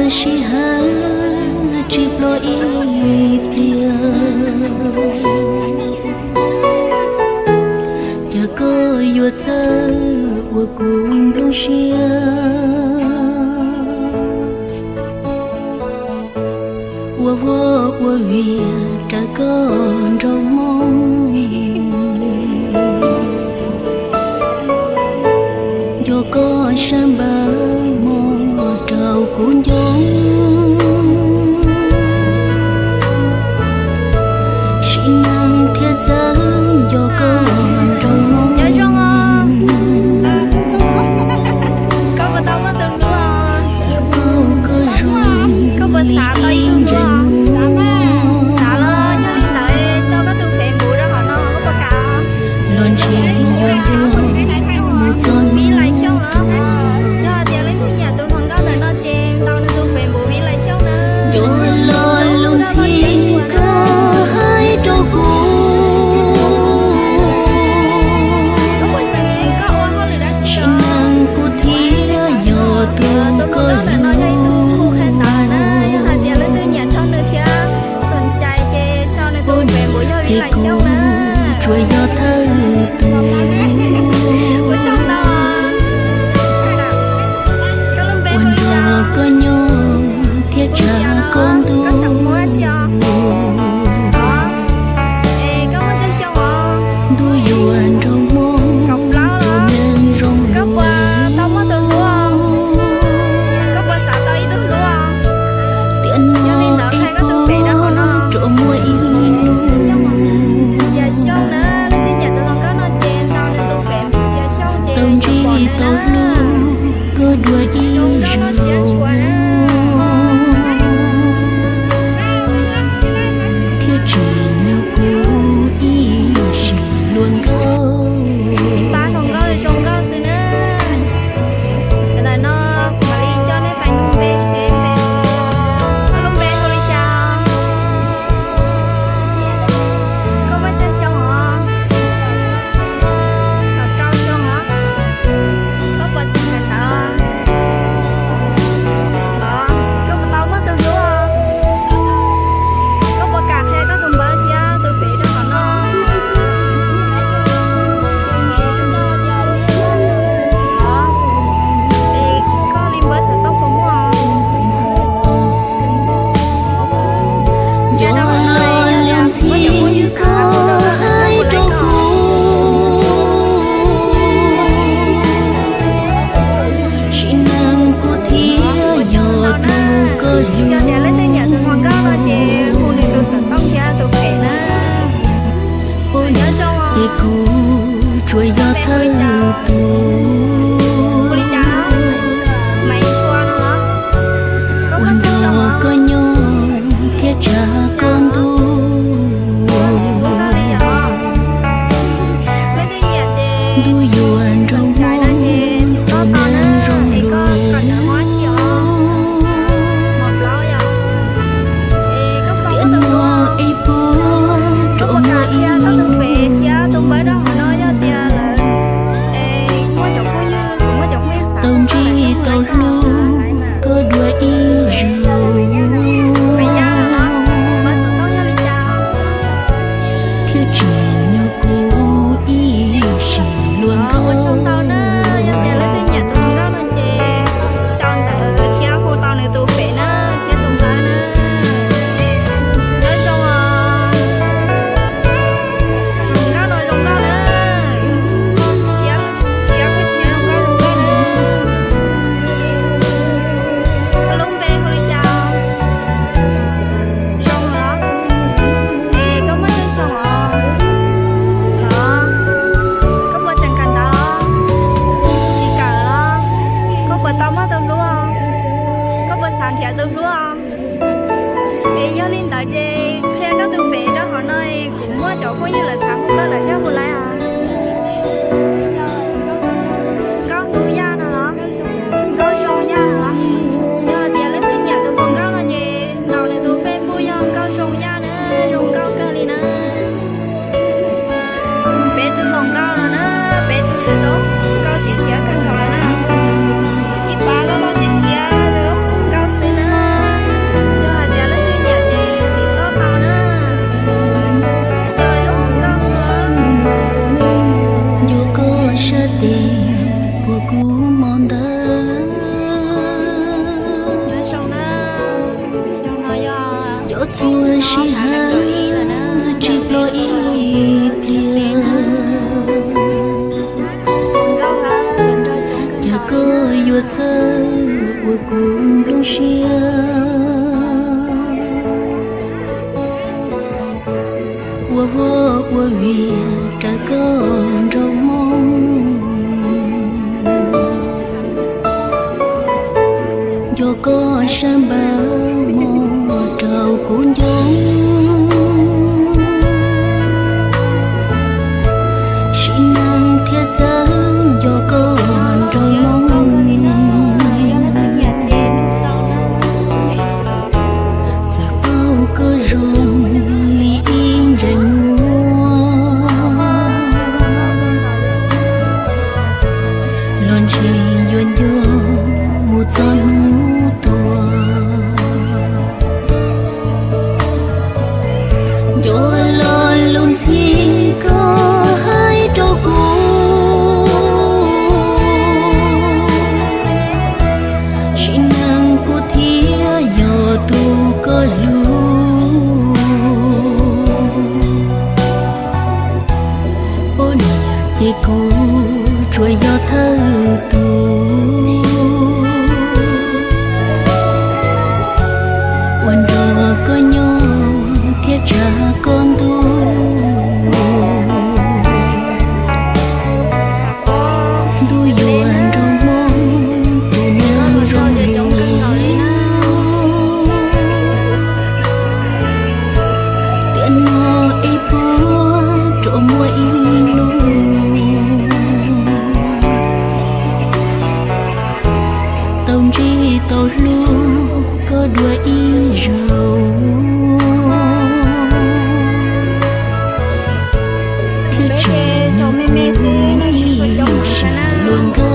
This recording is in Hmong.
Sij hawm tsis pom ib pliag, cas koj yuav txawj ua kuv nplooj siab, ua vaj ua vias raws koj nraug moo. Nco koj sab npawg mog rau kuv nco, sim neej thiaj txawj nco koj nraug moo. Koj puas tau muaj tus hlub? Koj puas xav tau ib tug hlub? Xav los yog li ntawd tso koj tus Facebook rau hauv no, koj puas kam? Los ntshe yuav mus txog vib lais xyooj los. Yog hais tias leej twg nyiam tus hluas nkauj ntawm no ces ntaus nws tus Facebook vib lais xyooj na. Cov lus ntxhi koj hais rau kuv, sim neej kuv thiaj yog tus koj hlub. Yog hais tias leej twg nyiam nrog nws thiab xom cai ces so nws tus Facebook yog vib lais xyooj na. Tsuas yog thawj tus, ua nrog koj nyob thiab tsa koj ntuj. Ntuj yuav nrog Hmoob neej zoo lus. Tiam no ib puag rau muaj ib hnub, tau ntsib tau hlub koj dua ib zaug, thiaj tsim nyog kuv ib sim hluas nkauj. Pab hluas nkauj zoo nkauj xwb na. Ntawm no kuv mam li coj nej pais hu npe seb, koj lub npe hu li cas? Koj muaj xya xyoo os? Kaum rau xyoo os? Koj puas tseem kawm ntawv? Koj puas tau muaj tus hlub? Koj puas kam qhia koj tus npawb thiab tus fev rau hauv no? Koj li npawb xov tooj puas muaj? Nco los lus ntxhi koj hais rau kuv, sim neej kuv thiaj yog tus koj hlub. Ces kuv tsuas yog thawj tus, ua nrog koj nyob thiab tsa koj ntuj. Ntuj yuav nrog Hmoob neej zoo lus. Tiam no ib puag rau muaj ib hnub, tau ntsib tau hlub koj dua ib zaug, thiaj tsim nyog kuv ib sim hluas nkauj. Sau ntawv thiab hu tau nws tus fev na, thiab tus npawb na. Nyob zoo os. Zoo nkauj no zoo nkauj na. Siab, siab kuj siab zoo nkauj zoo nkauj na. Koj lub npe hu li cas? Zoo los? Es koj muaj tsawg xyoo os? Los? Koj puas tseem kawm ntawv? Tsis kawm los? Koj puas tau muaj tus hlub? Koj puas xav nrhiav tus hlub? Es yog li ntawd ces qhia koj tus fev rau hauv no, kuv muaj cov phooj ywg lawv xav hu koj lawm, yog hu laiv os. Nkauj Hnub Yaj no los? Nkauj Zoo Yaj no los? Yog hais tias leej twg nyiam tus hluas nkauj no ces ntaus nws tus Facebook yog Nkauj Zoo Yaj na, zoo nkauj kawg li na. Peb tug hluas nkauj no na, peb tug zoo nkauj siab siab kawg nkaus lawm na. Ib pab loj loj siab siab nkauj xwb na. Ib hab tsis ploj ib pliag, cas koj yuav txawj ua kuv nplooj siab, ua vaj ua vias raws koj nraug hmoob. Nco koj sab npawg mog rau kuv nco, sim neej thiaj txawj nco koj nraug hmoob. Txawm paub koj zoo li ib ntsais muag, los ntseeg yuav nco mus txog hnub tuag. Nco lo lus ntxhi koj hais rau kuv, sim neej kuv thiaj yog tus koj hlub. Poj niam ces kuv tsuas yog thawj tus, ua nrog koj nyob thiab tsa koj ntuj. Ntuj yuav nrog hmoob tus neeg zoo li, tiam no es puag rau muaj ib hnub tau ntsib tau hlub koj dua ib zaug. Thiab tseem me me xwb, luag nkauj